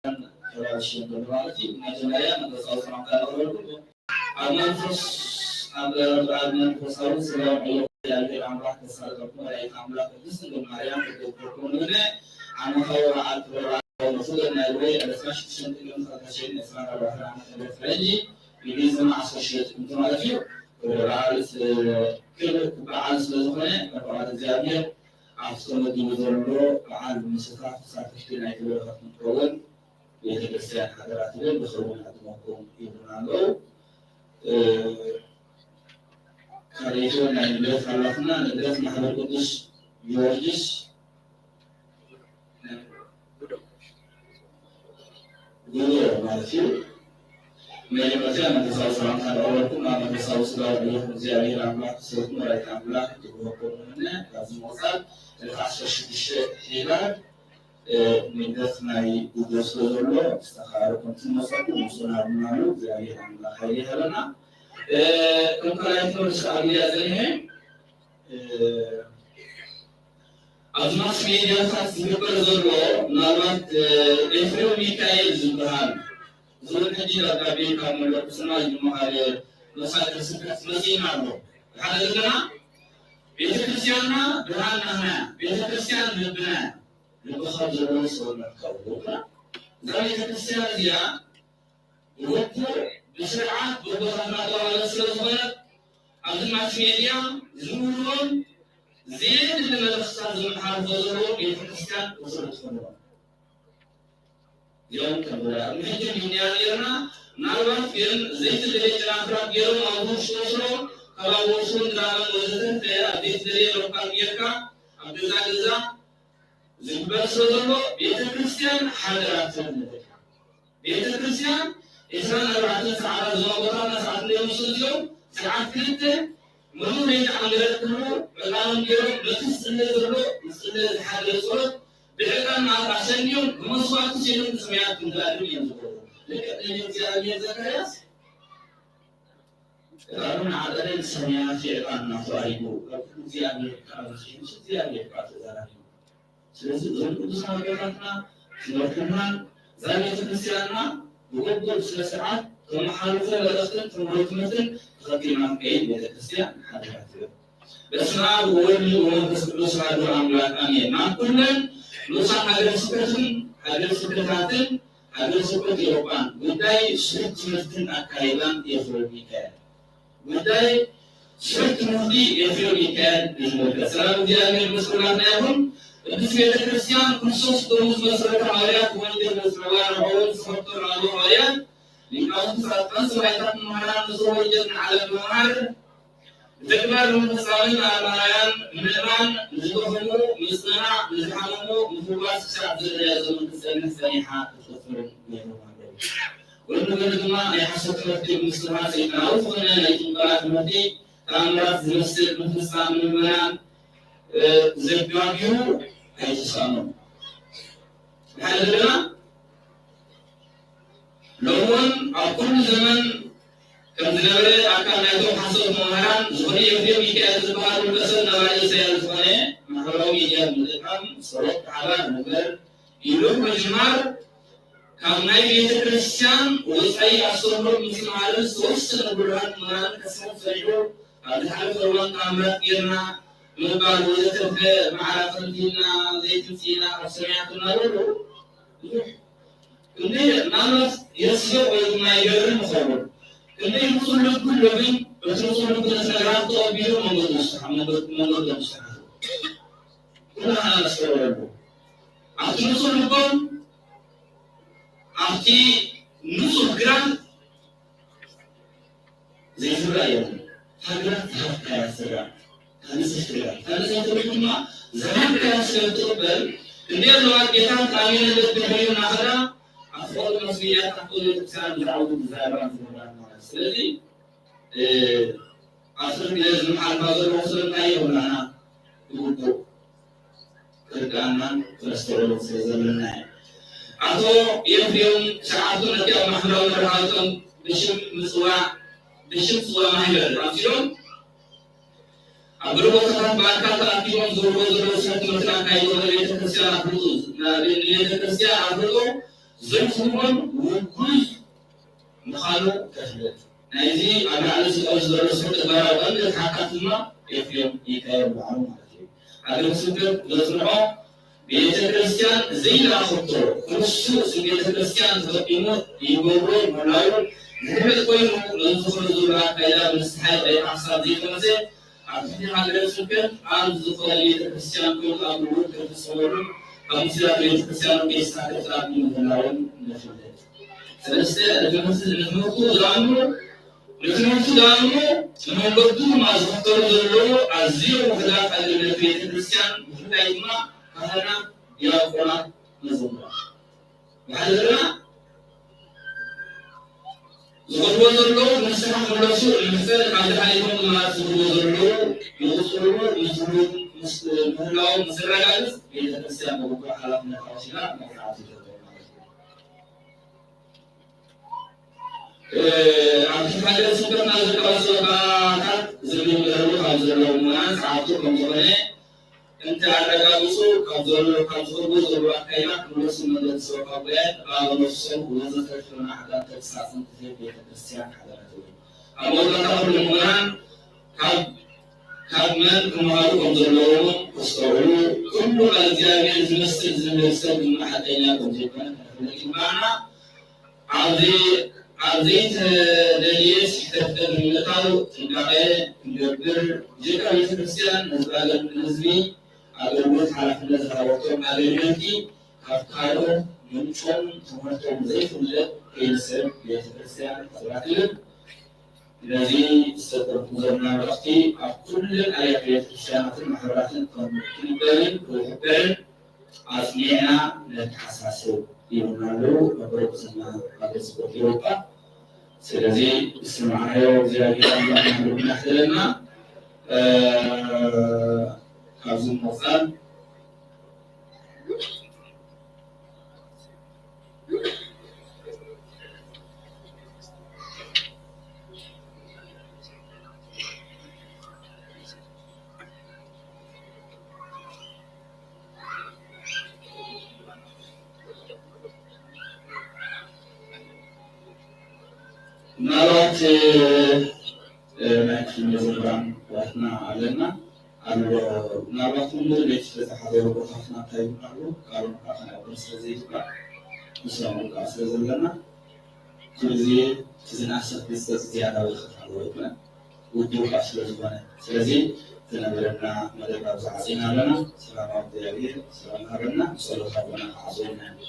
ተባላሽዮም ዘሎ ማለት እዩ። መጀመርያ መንፈሳዊ ሰላምታ ነቕርበልኩም። ኣብ መንፈስ ኣብ ኣብ መንፈሳዊ ስጋዊ ዕዮ እግዚኣብሔር ኣምላኽ ተሳልጠኩም ወላዲተ ኣምላኽ ቅድስት ድንግል ማርያም ክትደግፈኩም ንምነ። ዓመታዊ በዓል ክብረ በዓል ንፉደን ናይ ሮይ ዕለት ዕስራን ሽዱሽተን ጥቅምቲ ክልተ ሽሕን ዕስራን ኣርባዕተን ዓመተ ምህረት ፈረንጂ ብግዜ ዓሰርተ ሽዱሽተ ጥቅምቲ ማለት እዩ። ክብረ በዓል ስ- ክብረ በዓል ስለ ዝኾነ፣ ፈቃድ እግዚኣብሔር ኣብቲ ተመዲቡ ዘሎ በዓል ብምስታፍ ተሳተፍቲ ናይቲ በረኸት ንክኸውን ቤተክርስትያን ሓደራ ትብል ብኽብሪ ንዕድመኩም ይብሉና ኣለዉ። እ፣ ካልኣይቲ ናይ ልደት ኣላትና፣ ልደት ማሕበር ቅዱስ ጊዮርጊስ ጉዶ ማለት እዩ። መጀመርታ መንፈሳዊ ሰላምታ ንቕረበልኩም። ኣብ መንፈሳዊ ስጋ ወደለኹም እግዚኣብሔር ኣምላኽ ክሰብኩም ወላዲተ ኣምላኽ ትግበኩም ንምነ። ካብዚ ምቕፃል ዕለት ዓሰርተ ሽዱሽተ ሄባር፣ እ፣ ልደት ናይ ጉዶ ስለ ዘሎ ዝተኻረኩም ትመፀኩም ንሱና ብናሉ እግዚኣብሔር ኣምላኽ ሓይሊ ይሃበና። እ፣ ከም ካልኣይቲ መልስ ኣብ ኢድያ ዘኒሀ፣ እ፣ ኣብዚ ማስ ሜድያታት ዝግበር ዘሎ ምናልባት፣ እ፣ ኤፍሬም ሚካኤል ዝበሃል ዝብል ሕጂ ደብዳቤ ካብ መንበረ ቅስና ዝመሃረ መሳጢ ስብከት መጺእና ኣሎ። ሓደ ዘለና ቤተ ክርስቲያንና ብርሃን ናህና፣ ቤተ ክርስቲያን ልብና፣ ልቢ ካብ ዘለዎ ሰውነትካ ውዱእ። እዛ ቤተ ክርስቲያን እዚኣ ብግቡእ ብስርዓት ብቦታ እናተባህለ ስለ ዝኾነ ኣብዚ ማስ ሜድያ ዝውልዎን ዘየድሊ መልእኽትታት ዝመሓላልፎ ዘለዉ ቤተ ክርስቲያን ውሱን ትኾንዎ። እዚኦም ከም ብላ ቅድሚ ሕጂ እንዲና ነይርና። ምናልባት ግን ዘይትደለየ ጨናፍራት ገይሮም ኣብ ውሽጢ ወስሮ ካብ ኣብ ወስሮ እንዳመን ወዘተ ኣብ ዘይትደለየ ሎካል ጌርካ ኣብ ገዛ ገዛ ዝግበር ስለ ዘሎ ቤተ ክርስቲያን ሓደራ ትብል ንብል። ቤተ ክርስቲያን ዕስራን ኣርባዕተን ሰዓታት ዝነበሩና ሰዓት እንዲኦም ንሱ እዚኦም ሰዓት ክልተ ምሉእ ለይቲ ዓንገለት ክብሉ ዕጣኖም ገይሮም ነቲ ዝጽለ ዘሎ ዝጽለ ዝሓደረ ጸሎት ብዕጣን መዓት ኣሰንዮም ብመስዋዕቲ ሲሎም ንሰማያት ክንትላልም እዮም ዝገብሩ። ልክዕ ነዚ እግዚኣብሔር ዘካርያስ ዕጣኑ እናዓጠረ ንሰማያት ዕጣን እናተዋሂቡ ካብ እግዚኣብሔር ከዓ ዝስሕምስ እግዚኣብሔር ከዓ ተዛራሪቡ። ስለዚ እዞም ቅዱሳን ኣቦታትና ትምህርትናን እዛ ቤተክርስትያንና ብግቡእ ስነ ስርዓት ከመሓልፉ መልእኽትን ትምህርትን ተኸቲልና ክንከይድ ቤተክርስትያን ሓደራ ትብል። በስመ አብ ወወልድ ወመንፈስ ቅዱስ አሐዱ አምላክ አሜን። ናብ ኩለን ንኡሳን ሃገረ ስብከትን ሃገረ ስብከታትን ሃገረ ስብከት ኤውሮጳን ጉዳይ ስሩዕ ትምህርትን ኣካይዳን ኤፍሬም ሚካኤል። ጉዳይ ስሩዕ ትምህርቲ ኤፍሬም ሚካኤል ይዝመልከት። ሰላም እግዚኣብሔር ምስ ኩላትና ይኹን። ቅድስት ቤተ ክርስቲያን ክርስቶስ ደሙ ዝመሰረተ ሃዋርያት ወንጌል ዘስረዋ ረብዖውን ዝኸፍቶ ረብዖ ሃዋርያት ሊቃውንቲ ጻድቃን ሰማዕታት መምህራን ንስሩዕ ወንጌል ንዓለም መምሃር ብተግባር ንምፍጻምን ኣርኣያን ምእማን ንዝደኸሙ ምጽንናዕ ንዝሓመሙ ምፍዋስ ክሳብ ዘድለያ ዘመን ክጸንሕ ጸኒሓ ክትቕጽልን ነይሮም ኣለዉ። ወዲ ገለ ድማ ናይ ሓሶት ትምህርቲ ብምስትምሃር ሰይጣናዊ ዝኾነ ናይ ጥንቆላ ትምህርቲ ተኣምራት ዝመስል ምፍጻም ምእመናን ዘጋግዩ ኣይተሳእኖም። ብሓደ ገለና ሎሚ እውን ኣብ ኩሉ ዘመን ከም ዝነበረ ኣካል ናይቶም ሓሶት መምህራን ዝኾነ ኤፍሬም ሚካኤል ዝበሃል ውልቀ ሰብ ነባሪ ኢሳያስ ዝኾነ ማሕበራዊ ሚድያ ብምጥቃም ጸሎት ብሓባር ንግበር ኢሉ ብምጅማር ካብ ናይ ቤተ ክርስቲያን ወጻኢ ኣስተምህሮ ምስትምሃርን ዝተወሰነ ጉልሃት ምሁራንን ከስሕት ጸኒሑ ኣብ ዝሓለፈ እዋን ተኣምራት ጌርና ምባል ወዘተርፈ ማዕረ ከምዚና ዘይትምጺና ኣብ ሰማያት እናበሉ ብዙሕ ክንደይ ምናልባት የስሕቕ ወይ ድማ ይገርም ይኸውን። ክንደይ ንጹህ ልቢ ኣሎ ግን በቲ ንጹህ ልቢ ነቲ ነገራት ተቐቢሉ መንገዱ ዝሰሓ- መንገዱ መንገዱ ዝሰሓ ኩላና ነስተውዕለሉ። ኣብቲ ንጹህ ልቦም ኣብቲ ንጹህ ግራት ዘይዝራእ የለን። እታ ግራት ዝሃብካያ ትዝራእ። እታ ንጽሕቲ ግራት። እታ ንጽሕቲ ልቢ ድማ ዝሃብካያ ስለ እትቕበል እንዴ ኣለዋ ጌታን ኣሜን ልቢ ድሕሪኡ እናኸዳ ኣብ ፍቕሪ መስልያት ኣብ ቤተክርስትያን ዝዓውዱ ዝዛረባን ዝምህራን ማለት። ስለዚ እ፣ ኣስር ግዜ ዝመሓልፋ ዘለኹ ስለምንታይ የብላና ብግቡእ ክርድኣናን ክነስተውዕሎ ስለ ዘለና እዩ። ኣቶ ኤፍሬም ሰዓቱ ነቲ ኣብ ማሕበራዊ መራኸብቶም ብሽም ምጽዋዕ ብሽም ጽዋ ማህበር ኣምሲሎም ኣብ ገለ ቦታታት ብኣካል ተኣኪቦም ዝገብርዎ ዘለዉ ስነ ትምህርትን ኣካይድዎ ንቤተ ክርስቲያን ኣፍልጡ ንቤተ ክርስቲያን ኣፍልጡ ዘይትህቦን ውጉዝ ምዃኑ ተፍልጥ። ናይዚ ኣብ ላዕሊ ዝጠቕሱ ዘለኹ ተግባራዊ ቀንዲ ተሓታቲ ድማ ኤፍሬም ሚካኤል በዓሉ ማለት እዩ። ሃገረ ስብከት ዘጽንዖ ቤተ ክርስቲያን ዘይለኣኸቶ ክንሱ ስም ቤተ ክርስቲያን ተጠቂሙ ይገብሮ ምህላዉ ዝፍለጥ ኮይኑ፣ ነዚ ዝኾነ ዙር ኣካይዳ ብንስሓ ይቕሬታ ክሳብ ዘይተመዘ ኣብ ትሕቲ ሃገረ ስብከት ኣብ ዝኾነ ቤተ ክርስቲያን ኮይኑ ኣገልግሎት ከይፍጽመሉን ካብ ምስላት ቤተ ክርስቲያን ከይሳተፍ ተኣጊዱ ምህላውን ነፍልጥ። ሰለስተ፣ ንትምህርቲ ንትምህርቱ ዝኣምኑ ንትምህርቱ ዝኣምኑ ንመንገዱ ድማ ዝኽተሉ ዘለዉ ኣዝዮም ውሑዳት ኣገልገልቲ ቤተ ክርስቲያን ብፍላይ ድማ ካህናት፣ ዲያቆናት፣ መዘምራን። ብሓደ ዘለና ዝኸድዎ ዘለዉ ንስሓ ክምለሱ ንምሕጸን ካብ ድሓሊፎም ድማ ዝኸድዎ ዘለዉ ይቕጽልሉ ምስሉ ምህላዎም ምስ ዘረጋግጽ ቤተ ክርስቲያን ብግቡእ ሓላፍነታ ወሲዳ መርሓቲ ትገብር ማለት እዩ። ኣብ ትሕቲ ሃገረ ስብከትና ዝርከባ ሰበኻታት ዝምርምሩ ካብ ዘለዉ ምዃን ሰዓብቱ ከም ዝኾነ እንተ ኣረጋግጹ ካብ ዘሎ ካብ ዝኽርቡ ዘለዉ ኣካይዳ ክምለሱ መገዲ ሰበኻ ጉባኤ ጥቓ ነፍሶም ወዘተ ክፍልና ሓዳር ተግሳጽን ትህብ ቤተ ክርስቲያን ሓደራ ትብል። ኣብ መወዳእታ ኩሉ ምሁራን ካብ ካብ መን ክመሃሩ ከም ዘለዎም ከስተውዕሉ፣ ኩሉ ቃል እግዚኣብሔር ዝመስል ዝምህር ሰብ ድማ ሓቀኛ ከም ዘይኮነ ክንፈልጥ ይግባኣና። ኣብ ዘይ-፣ ኣብ ዘይተደልየ ስሕተት እግሪ ምእታው ጥንቃቐ ክንገብር፣ ብጀካ ቤተ ክርስቲያን ንዝባገር ንህዝቢ ኣገልግሎት ሓላፍነት ዝሃበቶም ኣገልገልቲ ካብ ካልኦት ምንጮም ትምህርቶም ዘይፍለጥ ከይንሰብ ቤተ ክርስቲያን ትራክብን ነዚ ዝተጠርኩ ዘለና መልእኽቲ ኣብ ኩለን ኣብያተ ቤተክርስትያናትን ማሕበራትን ከም ክንበርን ክሕበርን ኣጽኒዕና ነተሓሳስብ ይብሉና ኣለዉ መበረቁስና ሃገረ ስብከት ኤውሮጳ። ስለዚ ዝሰማዕናዮ እግዚኣብሔር ኣምላኽና ልብና ይሕደለና። እ፣ ካብዚ ምቕጻል ምናልባት፣ እ፣ ናይ ክፍሊ መዘምራን ዋትና ኣለና ኣሎ። ምናልባት እውን ለይቲ ስለዝሓዘሩ ቦታትና እንታይ ይብሉ ኣለዉ? ካልኦት ከዓ ክንዕብር ስለ ዘይግባእ፣ ንሶም ከዓ ስለ ዘለና፣ ኩሉ ግዜ እቲ ዝናሰብ ህንጸት ዝያዳ በረኸት ኣለዎ ኣይኮነን፣ ውድብ ከዓ ስለ ዝኾነ። ስለዚ ዝነበረና መደብ ኣብዚ ዓጺና ኣለና። ሰላም ኣብ እግዚኣብሔር፣ ሰላም ሃበና፣ ብጸሎት ኣቦና ክዓጽወና እዩ።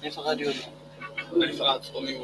ናይ ፍቓድ እዩ። ናይ ፍቓድ ጾም እዩ።